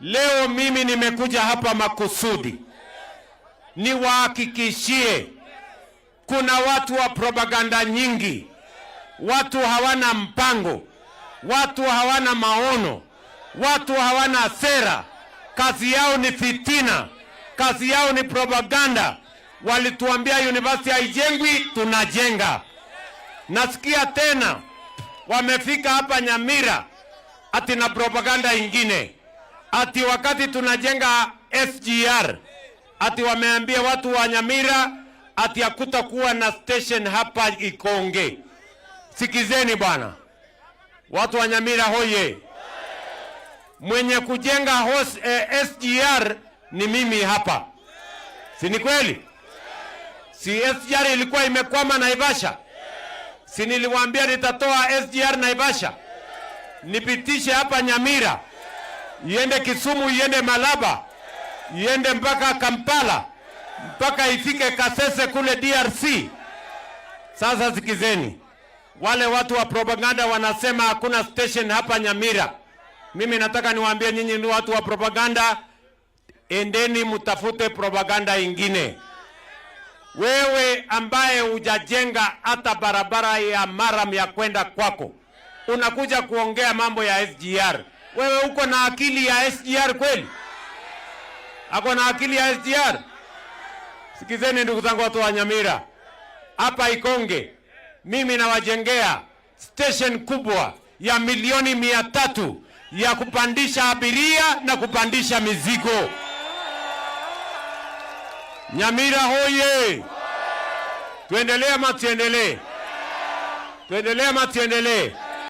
Leo mimi nimekuja hapa makusudi niwahakikishie kuna watu wa propaganda nyingi, watu hawana mpango, watu hawana maono, watu hawana sera, kazi yao ni fitina, kazi yao ni propaganda. Walituambia university haijengwi, tunajenga. Nasikia tena wamefika hapa Nyamira ati na propaganda ingine, ati wakati tunajenga SGR, ati wameambia watu wa Nyamira ati hakutakuwa na station hapa Ikonge. Sikizeni bwana, watu wa Nyamira hoye! Mwenye kujenga SGR ni mimi hapa, si ni kweli? Si SGR ilikuwa imekwama Naivasha? Si niliwaambia nitatoa SGR Naivasha nipitishe hapa Nyamira, iende Kisumu, iende Malaba, iende mpaka Kampala, mpaka ifike Kasese kule DRC. Sasa sikizeni, wale watu wa propaganda wanasema hakuna station hapa Nyamira. Mimi nataka niwaambie nyinyi ni watu wa propaganda, endeni mtafute propaganda ingine. Wewe ambaye hujajenga hata barabara ya murram ya kwenda kwako, unakuja kuongea mambo ya SGR. Wewe uko na akili ya SGR kweli? Ako na akili ya SGR? Sikizeni ndugu zangu, watu wa Nyamira, hapa Ikonge mimi nawajengea station kubwa ya milioni 300 ya kupandisha abiria na kupandisha mizigo. Nyamira hoye! Tuendelee ama tuendelee? Tuendelee ama tuendelee?